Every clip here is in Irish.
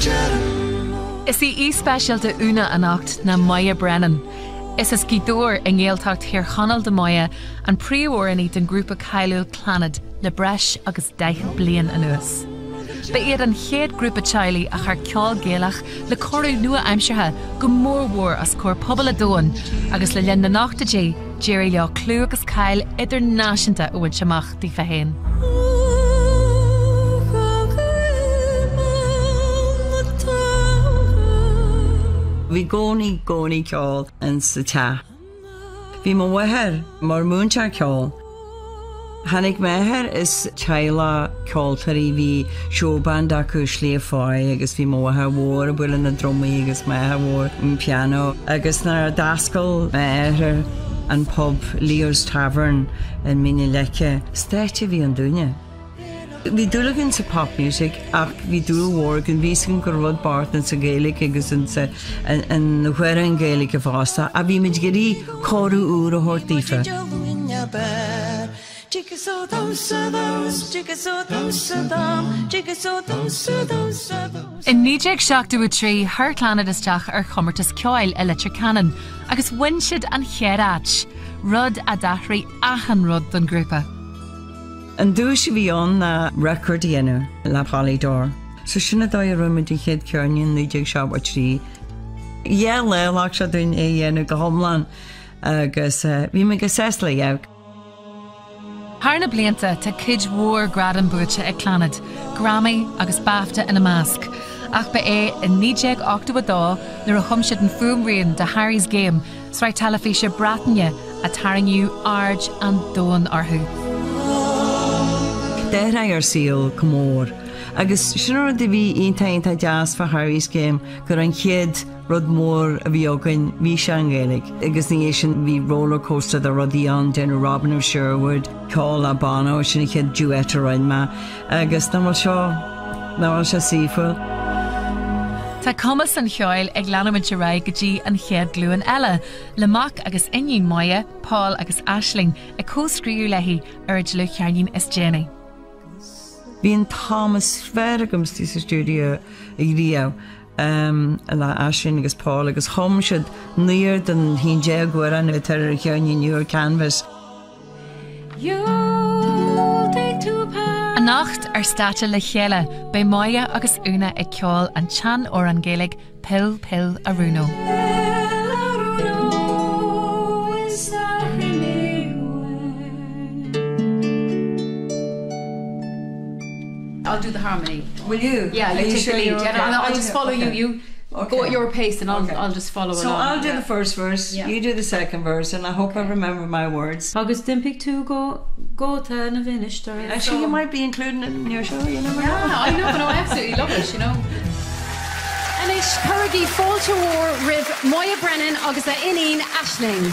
Is í aoi speisialta Úna anocht ná Moya Brennan. Is as Gaoth Dobhair i nGaeltacht Thír Chonaill do Moya, an príomhamhránaí den ghrúpa cáiliúil Clannad le breis agus 40 bliain anuas. Ba iad an chéad ghrúpa teaghlaigh a chuir ceol Gaelach le cóiriú nua-aimseartha go mórmhór os comhair pobal an domhain agus le linn na n-ochtóidí d'éirigh leo clú agus cáil idirnáisiúnta a bhaint amach daofa féin. Bhí i gcónaí, gcónaí ceol in sa teach. Bhí mo mháthair mar múinteoir ceoil. Tháinig m'athair as teaghlach ceoltóirí, bhí showband acu i Sliabh Foy agus bhí mo mháthair mhór ag bualadh na drumaí agus m'athair mhór an pianó agus nuair a d'oscail m'athair an pub Leo's Tavern i Mín na Leice, stáitse a bhí ann dúinne. Bhí dúil againn sa pop music ach bhí dúil mhór againn, bhí fhios againn go raibh rud bocht in sa Ghaeilge agus in sa in na hamhráin Ghaeilge fosta ach bhí muid ag iarraidh cóiriú úr a thabhairt daofa. In 1973 chuir Clannad isteach ar chomórtas ceoil i Leitir Ceanainn agus bhain siad an chéad áit, rud a d'athraigh achan rud don ghrúpa. An duais a bhí ann ná record a dhéanamh le Polydor. So sin an dóigh a rinne muid an chéad cheirnín i 1973. Dhá lá a ghlac sé dúinn é a dhéanamh go hiomlán agus bhí muid go sásta le é. Thar na blianta tá cuid mhór gradam buaite ag Clannad, Grammy agus BAFTA ina measc, ach ba é i 1982 nuair a chum siad an fuaimrian do Harry's Game, Sraith teilifíse Breataine a tarraingíodh aird an domhain orthu. D'athraigh ár saol go mór agus sin an rud a bhí iontach iontach deas fá Harry's Game gur an chéad rud mór a bhí againn bhí sé i nGaeilge agus ina dhiaidh sin bhí rollercoaster de rudaí ann, déanamh Robin of Sherwood, ceol le Bono, sin an chéad duet a rinne mé agus nach bhfuil seo, nach bhfuil sé saoithiúil. Tá cumas an cheoil ag leanúint ar aghaidh go dtí an chéad ghlúin eile, le mac agus iníon Moya, Paul agus Aisling, ag comhscríobh léi ar a dlúthcheirnín is déanaí. Bhí an t-am is fearr agam istigh sa stiúideo riamh le Aisling agus Paul agus chum siad naonúr den 11 amhrán atá ar an cheirnín úr Canvas. Anocht ar stáitse le chéile, beidh Moya agus Úna ag ceol an tsean-amhrán Gaeilge Pill Pill a Rúnó. I'll do the harmony. Will you? Yeah, you take the lead. Yeah, I'll just follow you. You go at your pace and I'll, okay. I'll just follow so along. So I'll do yeah. the first verse, yeah. you do the second verse, and I hope okay. I remember my words. Agus d'iompaigh tú go Góta na Mhinistir. Actually, you might be including it in your show, you never yeah, know. I know, but I absolutely love it, you know. Anois cuirigí fáilte mhór roimh Moya Brennan agus a iníon Aisling.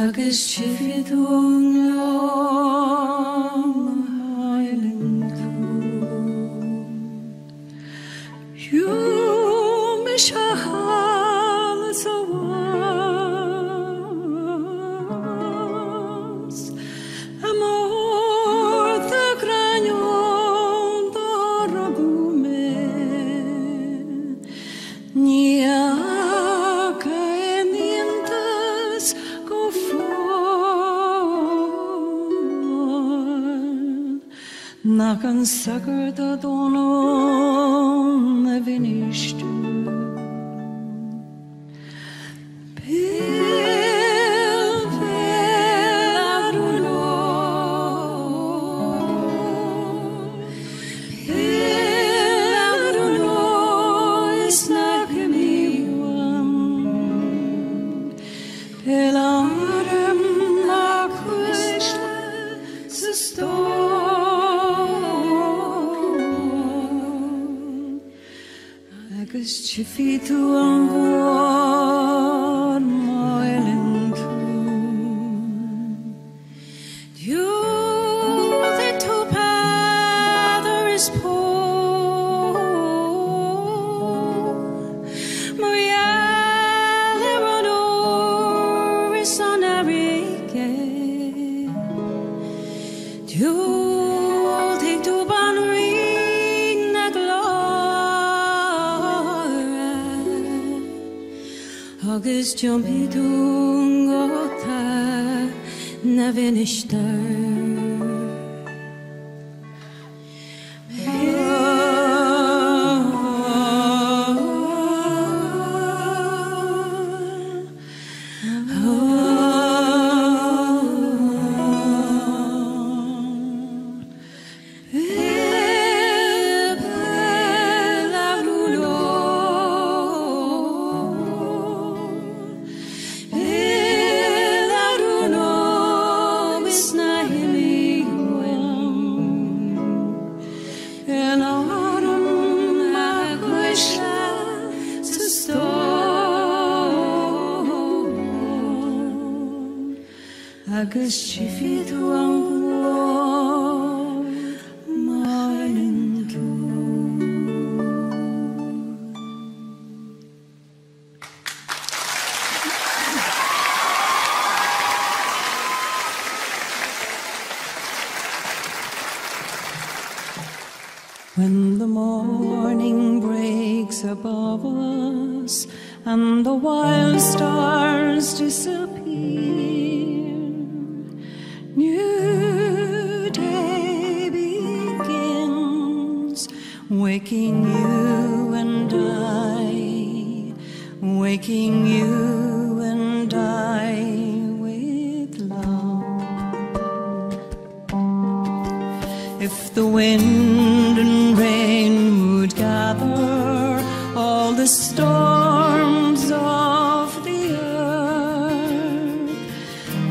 Agus tchífidh tú an gleann a chailleann tú. Shiúil mise thall is abhus I mBord a' Ghrainneoin dá rugadh mé. Ní fhaca aon iontas go fóill Nach an sagart a Dónall na Mhinistir. Pill. Agus tchífidh tú an ghlóir má fhilleann tú. Diúltaigh tú Peadar is Pól Mar gheall ar an ór is an airgead. Diúltaigh tú Banríon na Glóire Agus d'iompaigh tú i ngota na bhFilisteach. Agus tchífidh tú an ghlóir má fhilleann tú. When the morning breaks above us and the wild stars disappear, new day begins, waking you and I, waking you and I with love. If the wind and rain would gather all the storms of the earth,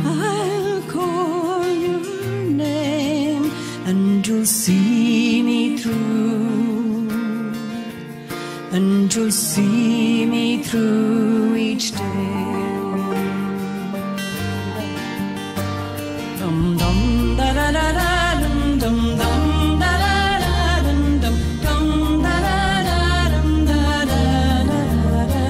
I'll call your name and you'll see me through, and you'll see me through each day. Dum dum da da da da dum dum dum da da da dum dum dum da da da dum da da da da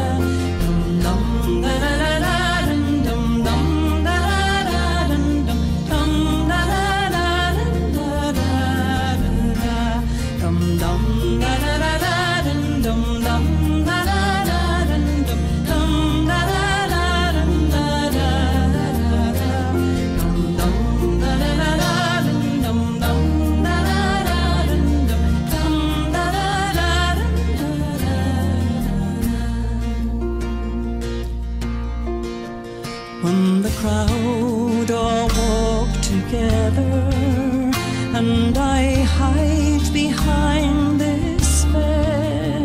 dum dum da da da da dum dum dum da da da dum dum dum da da da dum da da da da dum dum da da da da dum dum dum da da da dum dum dum da da da dum da da da da dum dum da da da da dum dum dum da da da dum dum dum da da da dum da da da. When the crowd all walk together and I hide behind this veil,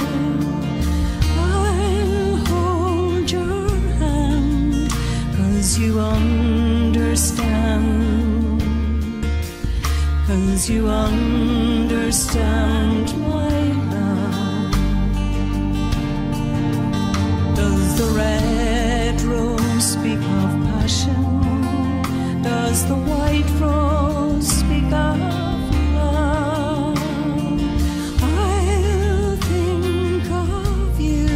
I'll hold your hand, 'cause you understand, 'cause you understand my love. Does the red rose speak of passion? Does the white rose speak of love? I'll think of you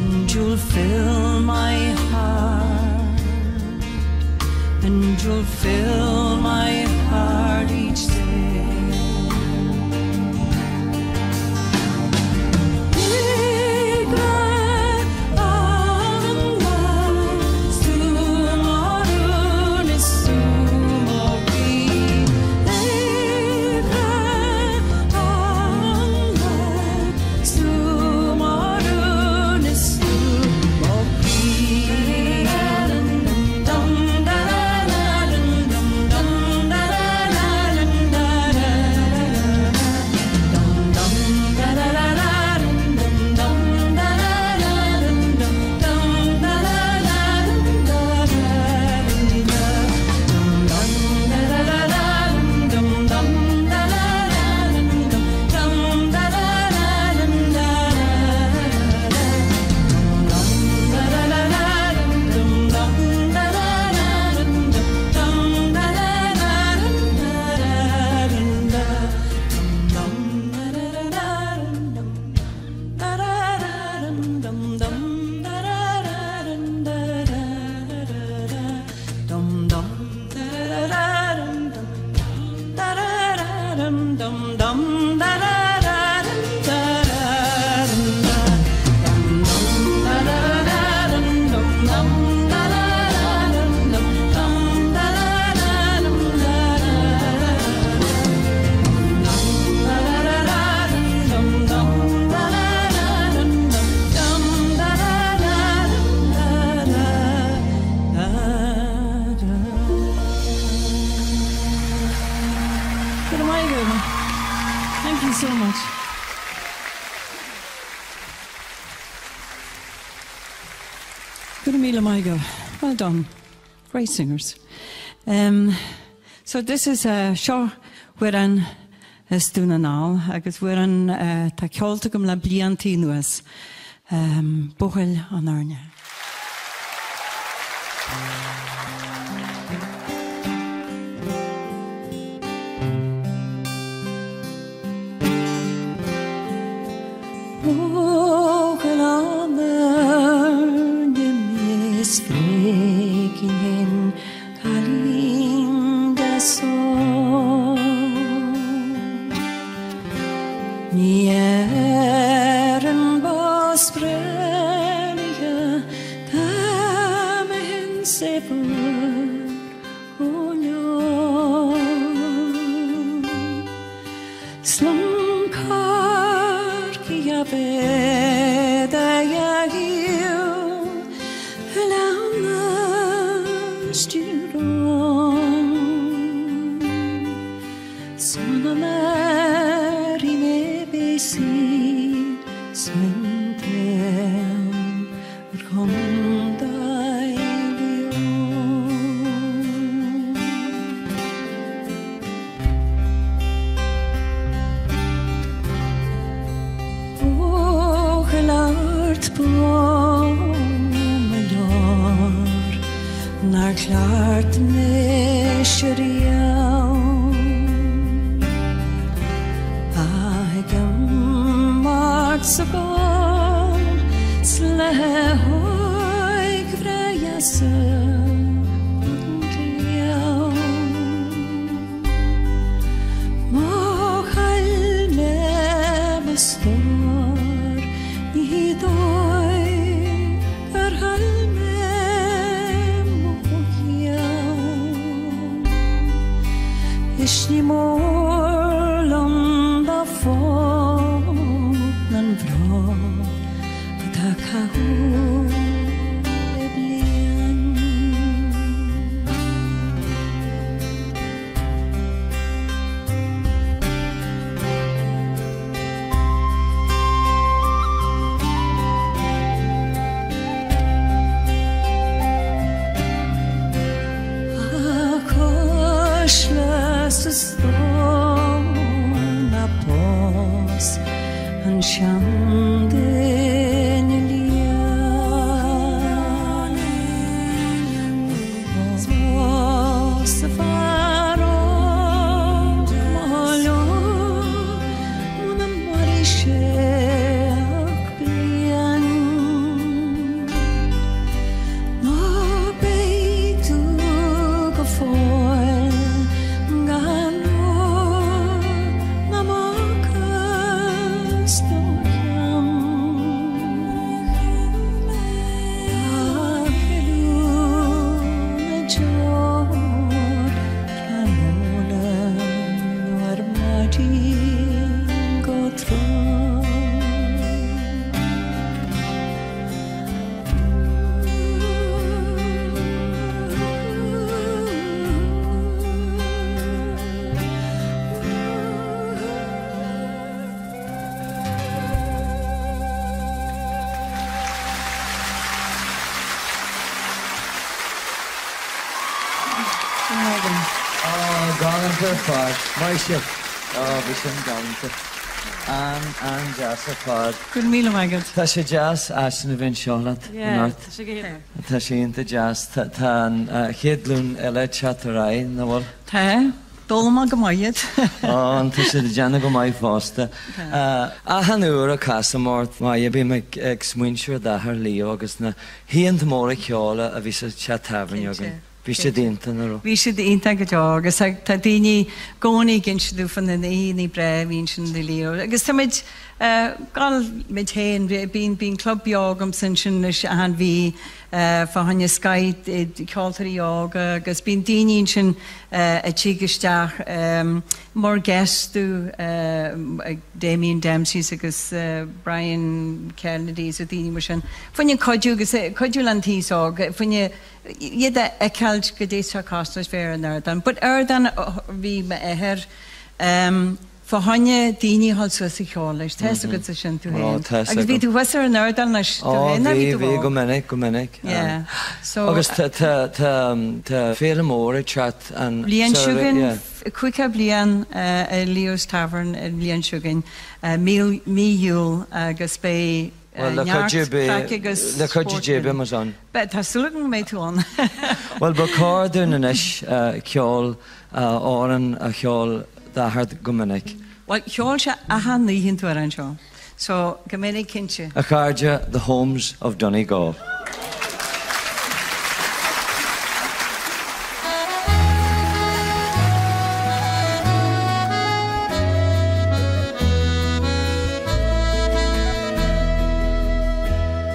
and you'll fill my heart, and you'll fill my heart each day. Go raibh míle maith agat. Well done. Great singers. Um, so this is uh, seo amhrán as Dún na nGall agus amhrán uh, tá ceolta agam le blianta anuas. Um, Buachaill an Airne. Buachaill an Airne mé 's feicfinn cailín deas óg. Ní ar an bás breathnaithe tá mé féin saibhir go leor. 'S long Chorcaí a bheidh a dhíol Oileán an Stiúrán. 'S muna mairfidh mé beidh sí san tsaol ar Chontae Mhaigh Eo. Buachaill ort bó mo leor nár chleacht mise riamh Ach ag imeacht 's ag gol 's le hóig bhreá dheas an gcliabh. Má chaill mé mo stór ní dóigh gur chaill mé mo cheann. Is ní mór liom dá phógfainn an bhróg atá caitheamh le bliain. A cuisle 's a stór ná bás an seanduine liath. Bás a fear óg mo leor muna mairfidh sé ach bliain. Ná beidh tú go fóill gan mhór ná mac as do cheann. Tá oiliúna deor tráthnóna nó ar maidin go tráth. Galánta ar fad. Maith sibh. Ó, bhí sin galánta. An-an-deas ar fad. Go raibh míle maith agat. Tá sé deas Aisling a bheith anseo leat anocht. Tá sé go hiontach. Tá sé iontach deas. Tá an chéad ghlúin eile ag teacht ar aghaidh, nach bhfuil? Tá. D'fhoghlaim mé go maith iad. Ó, tá siad ag déanamh go maith fosta. Achan uair a chasaim ort, Moya, bím ag smaointiú ar d'athair Leo agus na hoícheanta móra ceoil a bhí sa teach tábhairne againn. Bhí siad iontach, nach raibh? Bhí siad iontach go deo agus tá daoine i gcónaí ag inse domh fá na hoícheanna breá a bhí ansin le Leo agus táimid gabháil muid féin, bíonn bíonn club beo agamsa ansin anois achan mhí fá choinne scoith ceoltóirí óga agus bíonn daoine ansin a tig isteach mar guest ag Damien Dempsey's agus Brian Kennedy's agus daoine mar sin fá choinne cuidiú agus cuidiú le an t-aos óg fá choinne iad a fheiceáilt goidé seo costas bheith ar an ardán. But ardán bhí m'athair. Fá choinne daoine a dhul suas ag ceol leis, tá fhios agatsa sin tú féin. Agus bhí tú thuas ar an ardán leis tú féin, ná bhí tú Bhí, go minic, go minic. Yeah. So. Agus tá, tá, tá, tá féile mór ag teacht an Bliain seo chugainn, 50 bliain i Leo's Tavern an bhliain seo chugainn, mí, mí Iúil agus beidh neart craic agus Le cuidiú Dé beidh muid ann. Beidh, tá súil agam go mbeidh tú ann. Bhuel, ba chóir dúinn anois ceol amhrán a cheol d'athair go minic. Bhuel, cheol sé achan oíche an t-amhrán seo, so go minic cinnte. A chairde, The Homes of Donegal.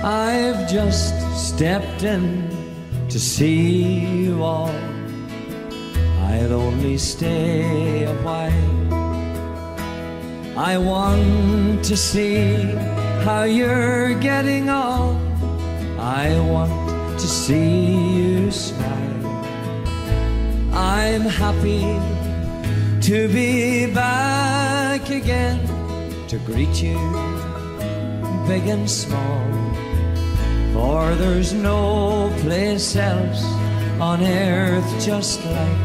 I've just stepped in to see you all. I'll only stay a while. I want to see how you're getting on. I want to see you smile. I'm happy to be back again to greet you big and small. For there's no place else on earth just like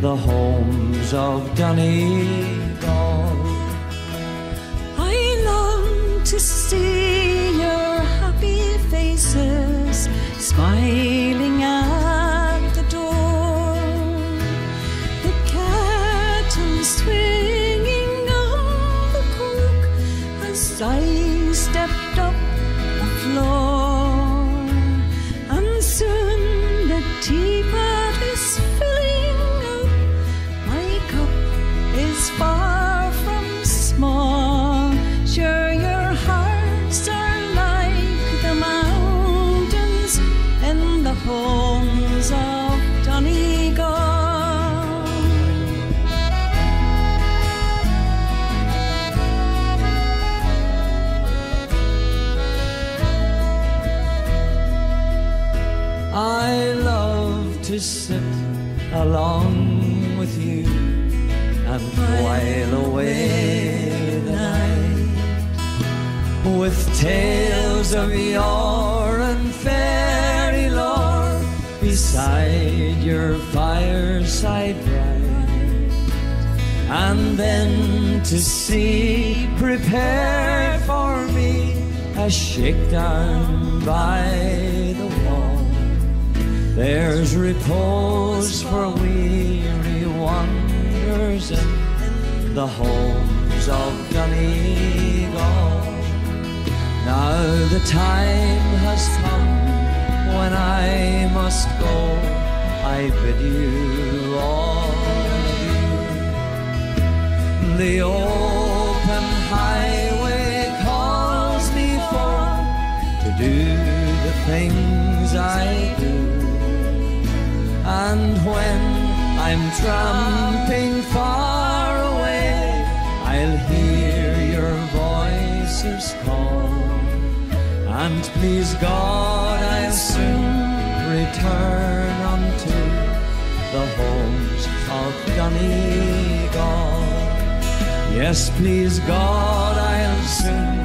the homes of Donegal. I long to see your happy faces smiling at the door. The kettle swinging on the cook as I stepped up the floor. And soon the teapot is filling up, my cup is far from small. Sure your hearts are like the mountains in the homes of Donegal. I love to sit along with you and while away the night with tales of yore and fairy lore beside your fireside bright and then to see prepared for me a shakedown by the wall. There's repose for weary wanderers in the homes of Donegal. Now the time has come when I must go. I bid you all adieu. The open highway calls me forth to do the things I do. And when I'm tramping far away, I'll hear your voices call. And please God, I'll soon return unto the homes of Donegal. Yes, please God, I'll soon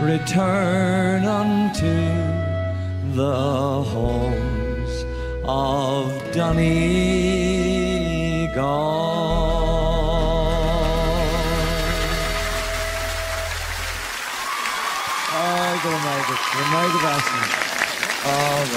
return unto the homes of Donegal. Oh, go raibh maith agat, go raibh maith agat.